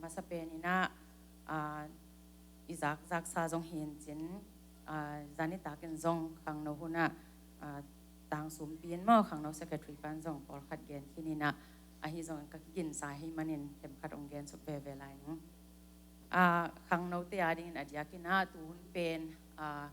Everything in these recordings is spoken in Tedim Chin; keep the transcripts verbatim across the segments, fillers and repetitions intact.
Sa pen inah, ah, i zak zaksa zong hi in cin, ah, zan i takin zong khangno hunah, ah, tang sumpi in maw, khangno secretary pan zong pawlkhat gen khin inah, ahi zong ka kiginsa hi manin themkhat ong gen suk veve lai ning. Ah, khangnote a dingin a diakinah tuhun pen, ah,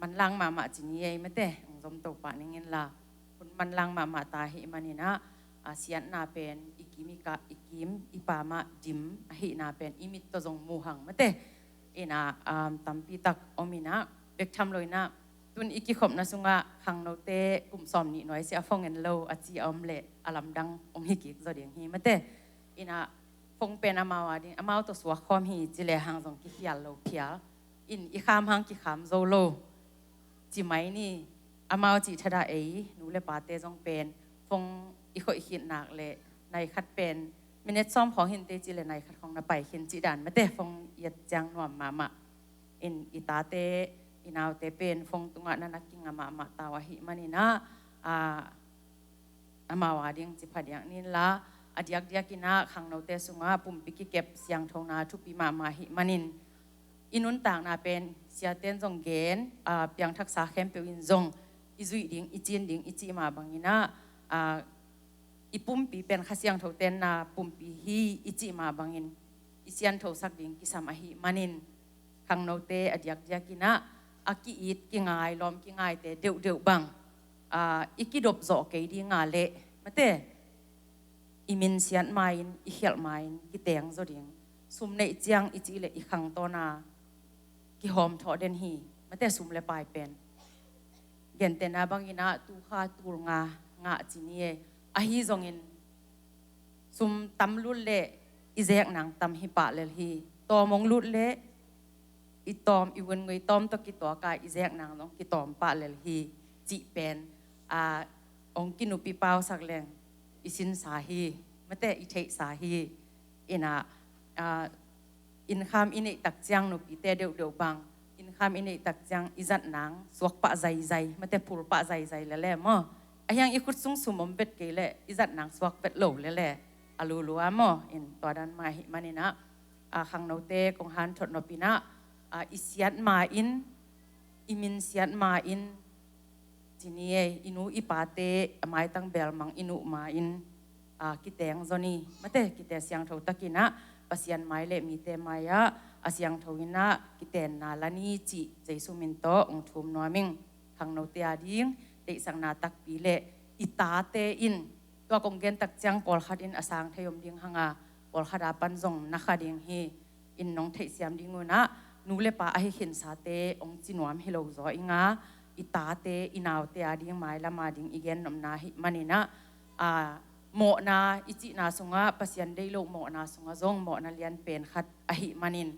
manlang mahmah ci ni ei mate, ong zom to pah ning inla, hun manlang mahmah ta hi maninah, ah, siatna pen i kim i ka, i kim i pamah dim, ahihna pen i mit tawh zong muhang mate. Inah, um, tampi tak om inah, bek tham lo inah, tun i kikhopna sungah khangnote kum sawm nih nuai si a phone en lo a ci a om leh a lamdang ong hi kik zaw ding hi mate. Inah phone pen amau a ding, amau tawh suak khawm hi ci lehang zong kikhial lo phial. In i kham hang kikham zo lo ci mai ni. Amau cih thadah ei nu le pate zong pen phone i khoih khit nak leh nai khat pen minute sawm khawng hinte ci leh nai khat khawng na pai khin cih dan mate, phone i et ciang nuam mahmah. In i tate i naute pen phone tungah na na kinga mahmah tau ahih maninah, ah, amau a ding ci phadiak ni inla, a diakdiakinah khangnote sungah pumpi kikep siangthona thupi mahmah ahih manin i nuntakna pen siaten zong gen, ah, piangthaksa khempeuh in zong i zuih ding, i cin ding i cih mah banginah, ah, i pumpi pen Kha Siangtho tenna pumpi hi i cih mah bangin i sianthosak ding kisam ahih manin khangnote a diakdiakinah a ki-it kingai, lawm kingaite deuhdeuh bang, ah, i kidop zawh kei dinga leh mate, i minsiat ma-in, i khialh ma-in kiteng zaw ding. Sum neih ciang i cih leh i khangtawna kihawm thawh den hi mate, sum le pai pen. Gentehna banginah tukha tul nga ngah ci ni e. Ahi zongin sum tam lut leh i zek nang tam hi pah lel hi. Tawm ong lut leh i tawm, i vun ngui tawm tawh kituaka i zek nang zong kitawm pah lel hi cih pen, ah, ong kinupi pausak leng i sinsa hi mate, i theihsa hi. Inah, ah, innkham i neih tak ciang nupite deuhdeuh bang, innkham i neih tak ciang i zat nang suak pah zaizai mate, phul pah zaizai lele maw. Ahiang i khut sung sum om vet kei leh i zat nang suak vet lo lele a lulua maw. In tua dan mah ahih maninah, ah, khangnote kong hanthot nopinah, ah, i siat ma-in, i minsiat ma-in ci ni e, i nu i pate a maitang belmang i nuh ma-in, ah, kiteng zaw ni mate, kite siangtho takinah Pasian mai le mite mai-ah a siangtho inah kitenna la ni cih Jesu min tawh ong thum nuam ing. Khangnote a ding deihsakna takpi le i tate in, tua kong gen tak ciang pawlkhat in a sang thei om ding hanga, pawlkhat a pan zong na kha ding hi. In nong theihsiam ding unah nu le pa ahi khinsate ong ci nuam hi lo zaw inga, i tate i naute a ding mailam a ding i gen nopna ahih maninah, ah, mawhna i cihna sungah, Pasian deih loh mawhna sungah zong mawhna lian pen khat ahih manin,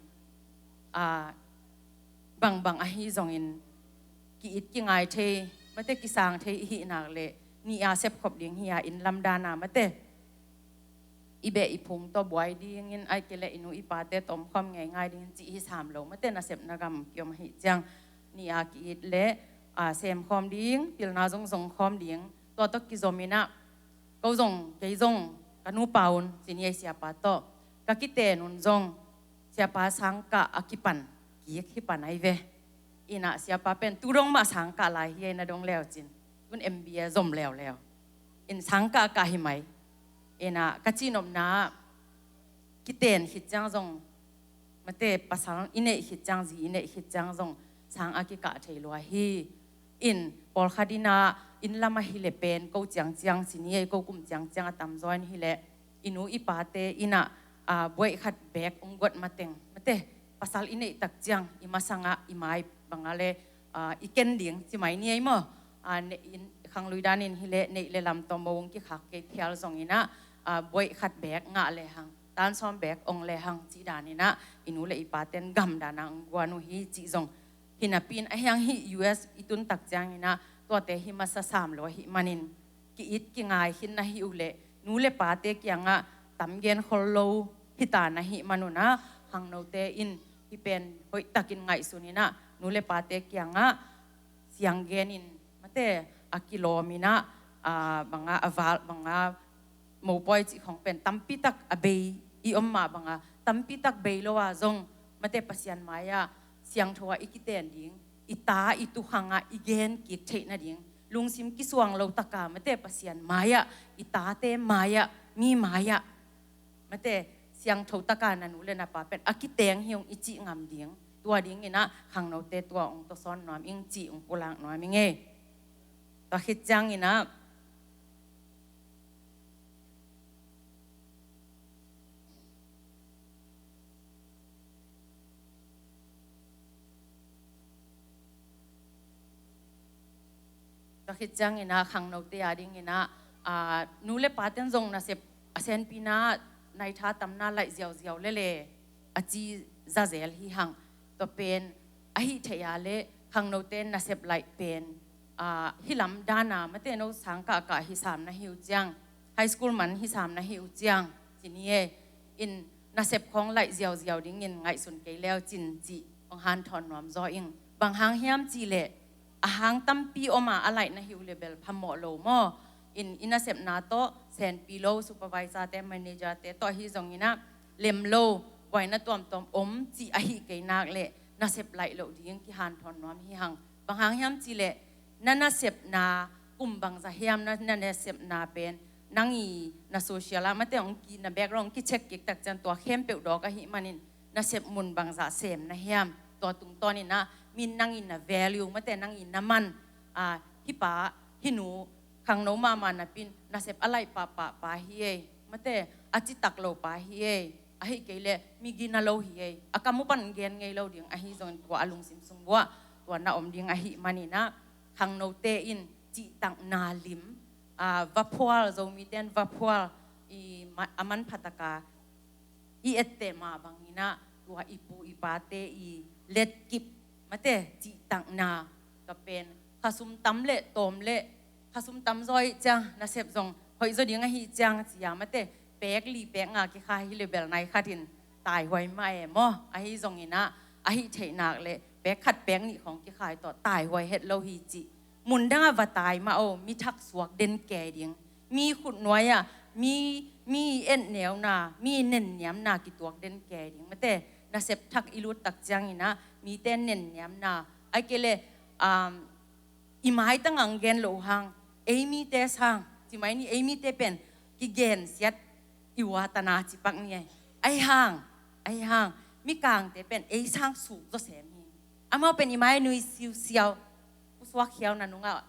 ah, bangbang ahi zongin ki-it kingai thei mate, kisang thei i hih nak leh nih a sepkhop ding hi a, inn lamdana mate, i beh i phung tawh buai dingin, ahih kei leh i nu i pate tawmkhawm ngeingai dingin cih hi sam lo mate, nasepna gam kiom ahih ciang nih a ki-it leh, ah, semkhawm ding, pilna zong zongkhawm ding, tua tawh kizominah ko zong kei zong ka nupa un ci ni ei, siapa tawh ka kiten un zong siapa sangkah a kipan kik hi pan ai ve. Inah siapa pen tu dong mah sangkah lai hi ei, na dong leucin, tun M B A zom leuleu. In sangkah kah hi mai. Inah ka cihnopna kiten khit ciang zong mate, pasal i neih khit ciang, zi i neih khit ciang zong sang a kikah thei lua hi. In pawlkhat inah inn lam ahi le pen ko ciangciang ci ni ei, ko kum ciangciang a tamzaw in hi leh i nu i pate inah, ah, buaih khat bek ong guat mateng mate, pasal i neih tak ciang i masangah i mai bangah le, ah, i ken ding ci mai ni ei maw. Ah, neih in, khanglui danin hi leh neih le lam tawh mo ong kikhak kei phial zonginah, ah, buaih khat bek ngah lehang, tan sawm bek ong lehang cih daninah i nu le i paten gamdana ong guan uh hi cih zong hi napi-in, ahiang hih U S i tun tak cianginah tuate hi masa sam lo ahih manin ki-it kingai khin na hi uh leh nu le pate kiangah tam genkhol lo hita na hih manunah, khangnote in hih pen hoihtakin ngaihsuninah nu le pate kiangah siang genin mate, a kilawminah, ah, bangah a val bangah mopawi cih khawng pen tampitak a bei i om mah bangah tampi tak bei lo a zong, mate, Pasian mai-ah siangtho ah i kiten ding, i ta i tukhang ah i gen kik theih nading, lungsim kisuang lo taka, mate, Pasian mai-ah, i tate mai-ah, mi mai-ah, mate, siangtho taka na nu le na pa pen a kiteng hi ung i cih ngam ding. Tua dingin ah khangnote tua ong tawsawn nuam ing, cih ong pulak nuam ing ei. Tua khit ciangin ah Tua khit ciangin ah khangnote a dingin ah, aa, nu le paten zong nasep a senpi na, naitha tamna laih ziauziau lele a ci zazel hi hang. Tua pen ahi theih a le khangnote nasep laih pen, aa, hi lam dana, mate, no sang kahkah hi sam na hi uh ciang, high school man hi sam na hi uh ciang, ci ni e. In nasep khawng laih ziauziau dingin ngaihsun kei leu cin, cih ong hanthawn nuam zaw ing. Bang hang hiam cih leh a hang tampi om a, a laih na hi uh le bel phamawh lo maw? In i nasepna tawh senpi lo, supervisor te, manager te tawh ahi zongin ah lem lo, buaina tuamtuam om cih ahi kei nak leh nasep laih loh ding kihanthawn nuam hi hang. Bang hang hiam cih leh na nasepna kum bangzah hiam, na, na nasepna pen nang i na social ah, mate, ong ki, na background ong kicheck kik tak ciang tua khempeuh dawk ahih manin nasep mun bangzah sem na hiam, tua tungtawnin ah min nang i na value, mate, nang i na man, aa, hi pa, hi nu, khangno mahmah napi-in nasep a laih pahpah pa hi ei, mate, a citak lo pa hi ei, ahi kei leh mi gina lo hi ei. A kam uh pan gen ngei lo ding, ahi zongin tua a lungsim sung uah tua na om ding ahih manin ah khangnote in cihtakna lim, aa, vaphual, Zomite in vaphual, i ma-, a manpha taka i etteh mah bangin ah tua i pu i pate i letkip, mate, cihtakna, tua pen khasum tam le tawm le, khasum tam zaw ih ciang nasep zong hoih zaw ding ahi ciang ci a, mate, pek li pek nga kikhai hi le bel nai khatin taihuai mah e maw? Ahi zongin ah ahi theih nak leh pek khat pek nih khawng kikhai tawh taihuai het lo hi cih. Mun dangah va tai mah o, mi thak suak den kei ding, mi khutnuai-ah mi, mi etneuna, mi nenniamna kituak den kei ding, mate. Nasep thak i lut tak ciangin ah mite nenniamna, ahih kei leh, um, i maitang ang gen loh hang, ei mite sang, ci mai ni, ei mite pen kigensiat i uatana cipak ni ei. Ahi hang, ahi hang, Mikangte pen ei sang suk zaw sem hi. Amau pen i mai nui siusiau, u suak khiau na nungah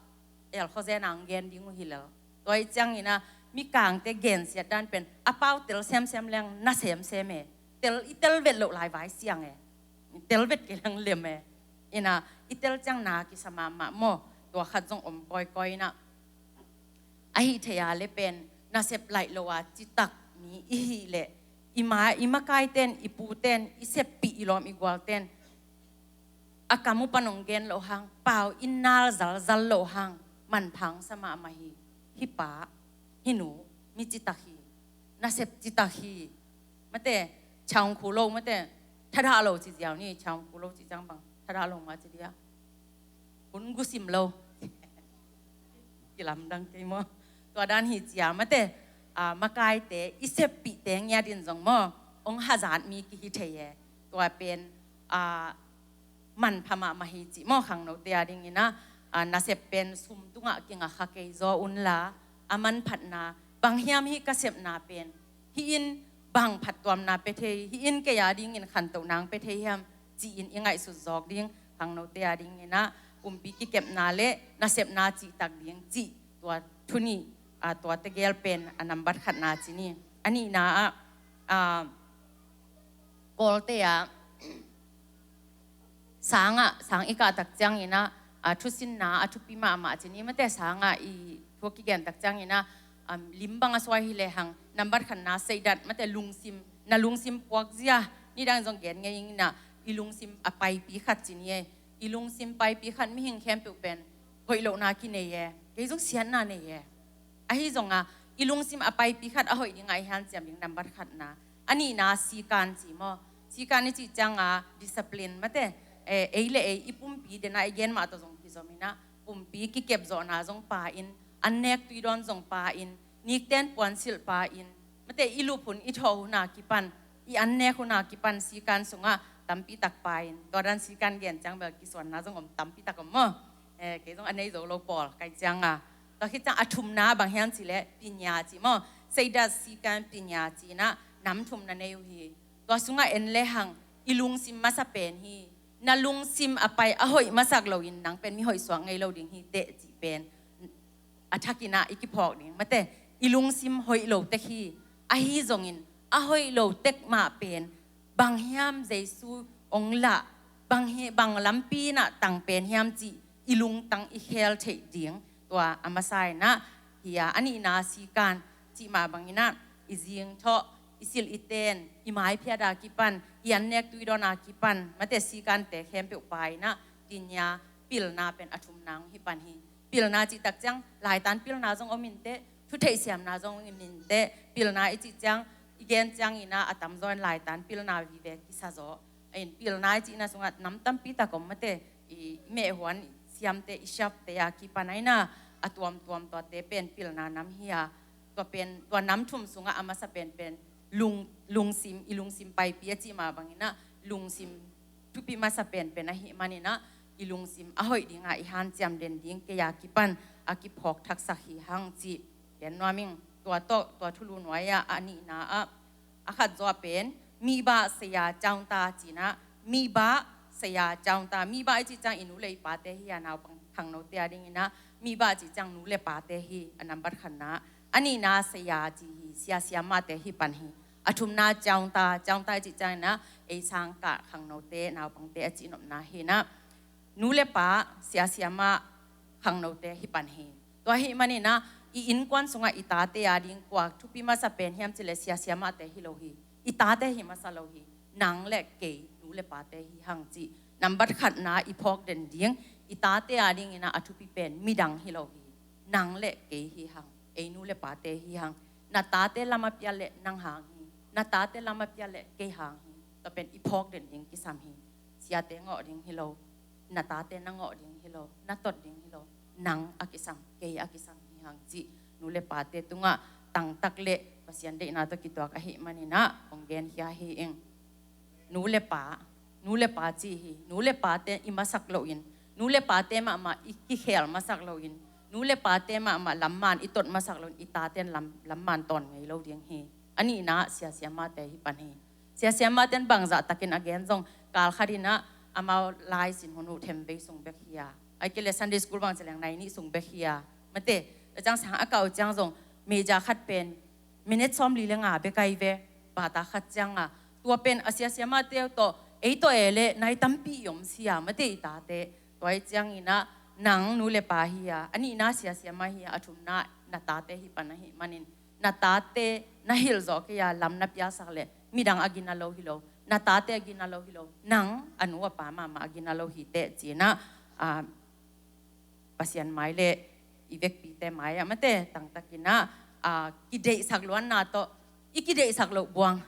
el khuazen ang gen ding uh hi lel. Tua ih ciangin ah Mikangte gensiat dan pen a pau tel semsem leng na semsem e. Tel, i tel vet loh lai vai siang e. Tel vet kei leng lem e. In ah i tel ciang na kisa mahmah maw? Tua khat zong om kawikawi in ah. Ahi theih a le pen nasep laih lo a citak mi i hih leh, i ma, i makaiten, i puten, i seppih, i lawm i gualten a kam uh pan ong gen loh hang, pau in nal zalzal loh hang, manpha ong sa mahmah hi. Hi pa, hi nu, mi citak hi, nasep citak hi. Mate, chaung khu lo, mate, thadah lo ci ziau ni, chaung khu lo ci ciang bang thadah lo mah ci dia. Hun gusim lo. Kilamdang kei maw? Tua dan hi cia, mate, ah, makaite, i seppihte ngiat in zong maw, ong hazat mi kihi thei e. Tua pen, ah, manpha mahmah hi cih maw, khangnote a dingin ah, ah, nasep pen sum tungah kingakha kei zaw unla, a manphatna, bang hiam hih ka sepna pen, hih in bang phattuamna pia thei, hih in kei a dingin khantohna ang pia thei hiam, ci-in i ngaihsut zawk ding, khangnote a dingin ah, pumpi kikepna le nasepna cihtak ding cih, tua thu nih, ah, tua tegel pen a nambat khatna ci ni. A nihna ah, ah, Kawlte ah, sang ah, sang i kah tak ciangin ah, ah, thusinna a thupi mahmah ci ni, mate, sang ah i thu a kigen tak ciangin ah, um, lim bang a suai hi lehang, nambat khatna seidat, mate, lungsim, na lungsim puakzia, nidang zong gen ngei ing in ah, i lungsim a paipi khat ci ni e, i lungsim paipi khat mihing khempeuh pen hoih lohna kinei e, kei zong siatna nei e. Ahi zongah i lungsim a paipi khat a hoih dingah i hanciam ding nambat khatna. A nihna sikan ci maw? Sikan i cih ciangah discipline, mate, eh, ei le ei i pumpi denah i gen mah tawh zong kizom in ah, pumpi kikep zawhna zong pa in, an nek tui dawn zong pa in, nikten puansilh pa in, mate, i lup hun i thawh hun a kipan I an nek hun a kipan sikan sungah tampi tak pa in, tua dan sikan gen ciang bel kisuanna zong om tampi tak om maw. Eh, kei zong a nei zo lo pawl kai ciang a. Tua khit ciang a thumna bang hiam cih leh pinya ci maw. Seidat sikan pinya ci-in ah nam thum na nei uh hi. Tua sungah en lehang i lungsim masa pen hi. Na lungsim a pai a hoih masak loin nang pen mi hoih suak ngei lo ding hi teh cih pen a thakin ah i kiphawk ding. Mate, i lungsim hoih lo tek hi. Ahi zongin a hoih lo tek mah pen bang hiam Jesu ong lah, bang hi, bang lampi in ah tang pen hiam cih i lungtang i khel theih ding. Tua a masa in ah hi a, a nihna sikan cih mah bangin ah i zing thawh, i silh i ten, i maiphiat a kipan, i an nek tui dawn a kipan, mate, sikante khempeuh pa in ah pinya, pilna pen a thumna ong hi pan hi. Pilna cih tak ciang laitan pilna zong om in teh, thutheih siamna zong om in teh. Pilna i cih ciang i gen ciangin ah a tamzaw in laitan pilna vive kisa zaw. A in pilna i cihna sungah nam tampi tak om, mate, i mehhuan siamte, i shopte a kipan a in ah a tuamtuam tuate pen pilna nam hi a. Tua pen, tua nam thum sungah a masa penpen lung, lungsim, i lungsim paipi a cih mah bangin ah lungsim thupi masa penpen ahih manin ah i lungsim a hoih ding a i hanciam den ding kei a kipan a kiphawk thaksak hi hang cih gen nuam ing. Tua tawh, tua thulu nuai ah a nihna ah a khat zaw pen mibah saya caungta ci-in ah, mibah saya caungta, mibah i cih ciang i nu le i pate hi a, naupang khangnote a dingin ah mibah cih ciang nu le pate hi a nambat khatna. A nihna saya ci hi, sia siamahte hi pan hi. A thumna caungta, caungta i cih ciangin ah ei sangkah khangnote, naupangte a cihnopna hi in ah nu le pa, sia siamah khangnote hi pan hi. Tua ahih manin ah i innkuan sungah i tate a ding kua thupi masa pen hiam cih leh sia siamahte hi lo hi. I tate hi masa lo hi. Nang le kei nu le pate hi hang cih nambat khatna i phawk den ding. I tate a dingin ah a thupi pen midang hi lo hi. Nang le kei hi hang, ei nu le pate hi hang. Na tate lam a pial leh nang hang hi. Na tate lam a pial leh kei hang hi. Tua pen i phawk den ding kisam hi. Siate ngawh ding hi lo. Na tate na ngawh ding hi lo, na tot ding hi lo. Nang a kisam, kei a kisam hi hang cih nu le pate tungah tangtak le Pasian deihna tawh kituak ahih manin ah kong genkhia hi ing. Nu le pa, nu le pa ci hi. Nu le pate i masak loin, nu le pate mahmah i kikhel masak loin, nu le pate mahmah lamman i tot masak loin i taten lam, lamman tawn ngei lo ding hi. A nihna sia siamahte hi pan hi. Sia siamahten bangzah takin a gen zong kal khat in ah amau lai sin hun uh themvei sung bek hi a, ahih kei leh Sunday school bang ci leng nai nih sung bek hi a. Mate, a ciang sang a kah uh ciang zong meja khat pen minute sawmli le nga bek ahi ve. Bata khat ciang a, tua pen a sia siamahte uh tawh, ei tawh e leh nai tampi i om sia, mate, i tate. Tua ahih ciangin ah nang nu le pa hi a, a nihna sia siamah hi a, a thumna na tate hi pan ahih manin na tate na hilh zawh kei a lam na pialsak leh midang a gina lo hi lo, na tate a gina lo hi lo, nang a nu a pa mahmah a gina lo hi teh ci-in ah, ah, Pasian mai le i vekpite mai ah, mate, tangtakin ah, ah, kideihsak luanna tawh i kideihsak loh buang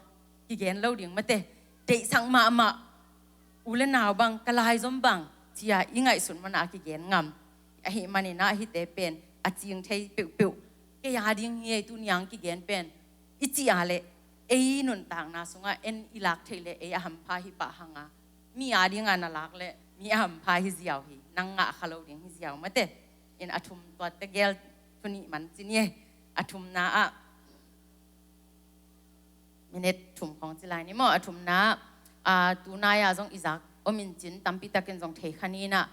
kigen lo ding, mate. Deihsak mahmah, u le nau bang, ka laizom bang, ci-a i ngaihsut man a kigen ngam. Ahih manin ah hihte pen a cing thei peuhpeuh. Kei a ding hi ei, tuni a kigen pen i cih a leh ei nuntakna sungah en i lak theih leh ei a hampha hi pah hang a, mi a ding a na lak leh mi a hampha hi ziau hi. Nang ngah kha lo ding hi ziau, mate. In a thum, tua tegel thu nih man ci ni e. A thumna ah minute thum khawng ci lai ni maw? A thumna, ah, tunai ah zong i zak om in cin, tampi takin zong thei kha ni in ah,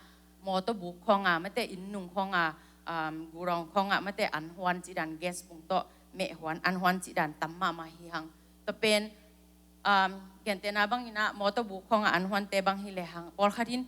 mawtaw buk khawng ah, mate, inn nung khawng ah, um, gulawng khawng ah, mate, an huan cih dan, gas bung tawh meh huan, an huan cih dan tam mahmah hi hang. Tua pen, um, gentehna bangin ah mawtaw buk khawng ah an huante bang hi lehang, pawlkhat in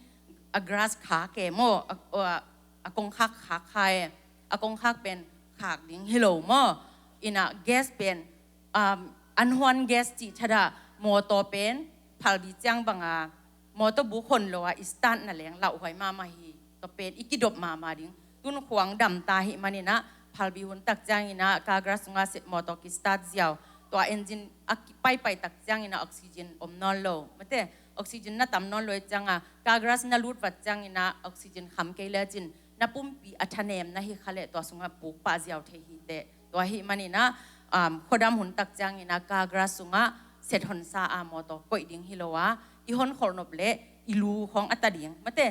a garage khak e maw, a, a, a kongkhak khak kha e, a kongkhak pen khak ding hi lo maw? In ah gas pen, um, an huan gas cih thadah mawtaw pen phalbi ciang bang a, mawtaw buk hon lo a i start na leng lauhuai mahmah hi. Tua pen i kidop mahmah ding. Tun khuang dam ta ahih manin ah phalbi hun tak ciangin ah car garage sungah mawtaw ki start ziau. Tua engine a ki paipai tak ciangin ah oxygen om nawn lo, mate. Oxygen na tam nawn lo ahih ciang a, car garage na lut vat ciangin ah oxygen kham kei lecin na pumpi a thanem na hi kha leh tua sungah puk pah ziau thei hi teh. Tua ahih manin ah, um, khuadam hun tak ciangin ah car garage sungah set honsa a mawtaw koih ding hi lo a, i hon kholh nop leh i lu khawng a ta ding. Mate,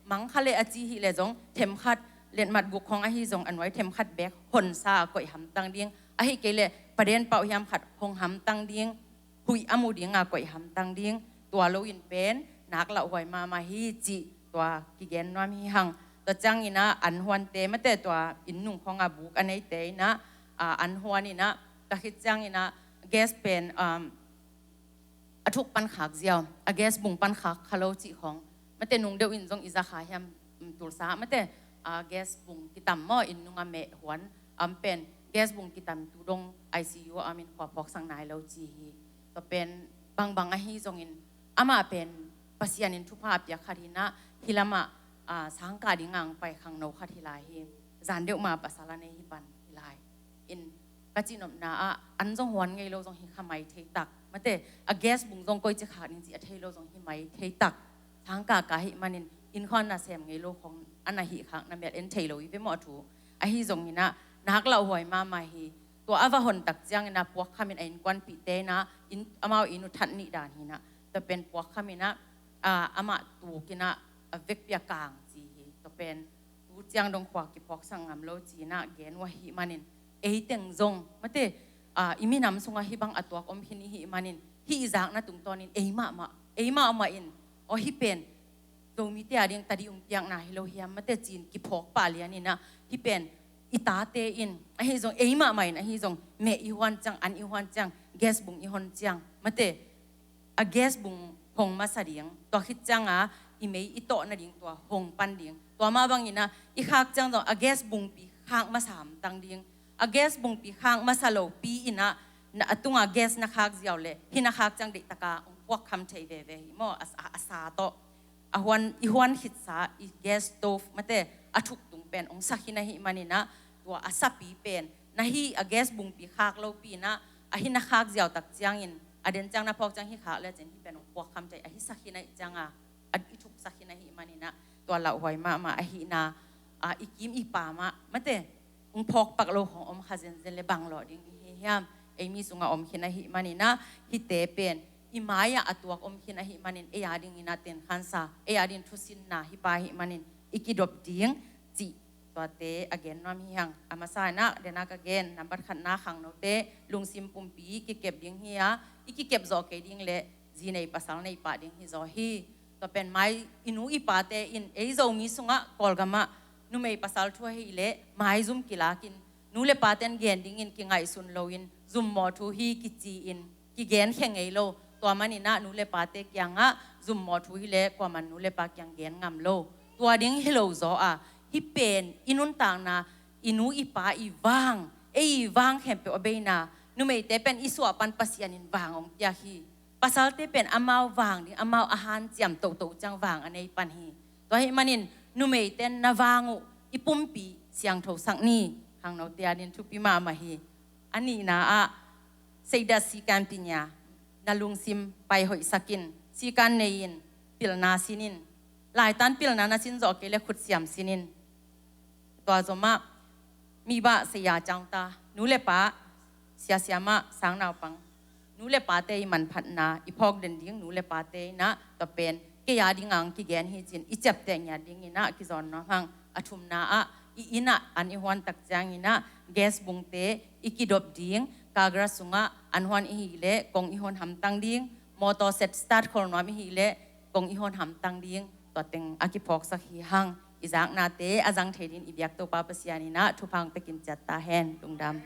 mangkha leh a ci hi leh zong themkhat, letmat guk khawng ahi zong a nuai themkhat bek honsa a koih hamtang ding. Ahih kei leh paden pauh hiam khat hong hamtang ding, huih a mu ding a koih hamtang ding. Tua lo in pen nak lauhuai mahmah hi cih tua kigen nuam hi hang. Tua ciangin ah an huante, mate, tua inn nung khawng a buk a neite in ah, ah, an huan in ah, tua khit ciangin ah gas pen, um, a thuk pan khak ziau, a gas bung pan khak kha lo cih khawng. Mate, nung deuh in zong i za kha hiam, um, tulsa, mate, ah, gas bung kitam maw, inn nung a meh huan, a om pen gas bung kitam tu dong I C U a om in khua phawk sak nai lo ci hi. Tua pen bangbang ahi zongin amah pen Pasian in thupha a piak khat hi in ah, hih lam ah, ah, sangkah ding a ong pai khangno khat hi lai hi. Zan deuh ma pasal a nei hi pan hi lai. In ka cihnopna ah an zong huan ngei lo zong hi kha mai thei tak. Mate, a gas bung zong koici khak ding cih a thei lo zong hi mai thei tak. Sangkah kah ahih manin inn khawng na sem ngei lo khawng a na hih khak na melh en thei lo hi ve maw a thu. Ahi zongin ah nak lauhuai mahmah hi. Tua a va hon tak ciangin ah puak kham in a innkuanpihte in ah, in, amau inn uh that nih dan hi in ah, tua pen puak kham in ah, ah, amah tuk in ah a vekpi a kang ci hi. Tua pen tu ciang dong khua kiphawk sak ngam lo ci in ah gen uh ahih manin, ei teng zong, mate, ah, i minam sungah hih bang a tuak om khin i hih manin, hih i zakna tungtawnin ei mahmah, ei mahmah in, aw, hih pen Zomite a ding tadi ung piakna hi lo hiam, mate, ci-in kiphawk pah lian in ah, hih pen i tate in ahi zong, ei mahmah in ahi zong, meh i huan ciang, an i huan ciang, gas bung i hon ciang, mate, a gas bung hong masa ding, tua khit ciang a i mei i tawh nading tua hong pan ding. Tua mah bangin ah i khak ciang zong a gas bungpi khak masa hamtang ding. A gas bungpi khak masa lopi in ah, na, a tungah gas na khak ziau leh hih na khak ciang deihtak a ong puak kham thei veve hi maw, a, a, a sa tawh. A huan, i huan khitsa, i gas stove, mate, a thuk tung pen ong sa khin ahih manin ah, tua a sapi pen na hih a gas bungpi khak lopi in ah, a hih na khak ziau tak ciangin, a den ciang na phawk ciang hih khak lecin hih pen ong puak kham thei, a hih sa khin ahih ciang a, a i thuk sa khin ahih manin ah, tua lauhuai mahmah ahihna, ah, i kim i pam ah, mate, ong phawk pak lo khawng om kha zenzen leh bang lawh ding i hi hiam? Ei mi sungah om khin ahih manin ah, hihte pen i mai-ah a tuak om khin ahih manin, ei a dingin ah tenkhansa, ei a dingin thusinna hi pah ahih manin i kidop ding cih tuate a gen nuam hi hang. A masa in ah, den a ka gen, nambat khatna, khangnote lungsim pumpi kikep ding hi a, i kikep zawh kei ding leh zi nei pasal nei pah ding hi zaw hi. Tua pen mai, i nu i pate in, ei Zomi sungah, Kawlgam ah numei pasal thu ahih leh maizum kilakin, nu le paten gen dingin kingaihsun loin, zummaw thu hi kici-in kigen khe ngei lo. Tua manin ah nu le pate kiangah zummaw thu hi leh kuaman nu le pa kiang gen ngam lo. Tua ding hi lo zaw a, hih pen i nuntakna, i nu i pa i vang, ei i vang khempeuh a beina, numeite pen i suah pan Pasian in vang ong piak hi. Pasalte pen amau vang ding, amau a hanciam toto ciang vang a nei pan hi. Tua ahih manin numeite na vang uh i pumpi siangthosak ni. Khangnote a dingin thupi mahmah hi. A nihna ah, Seidat Sikan Pinya, na lungsim pai hoihsak in, sikan nei in, pilna sin in, laitan pilna na sin zawh kei leh khutsiam sin in. Tua zomah, Mibah Seiya Cangta, nu le pa, Sia Siamah Sang Naupang, nu le pate i manphatna i phawk den ding, nu le pate in ah, tua pen kei a ding a ong kigen hi ci-in i ciapteh ngiat dingin ah kizawn nuam hang. A thumna ah, i inn ah an i huan tak ciangin ah gas bungte i kidop ding, Kagra sungah an huan i hih leh kong i hon hamtang ding, mawtaw set start khol nuam i hih leh kong i hon hamtang ding. Tua teng a kiphawksak hi hang. I zaknate a zang thei dingin i biak Topa Pasian in ah thupha ong pia kim ciat ta hen. Lungdam.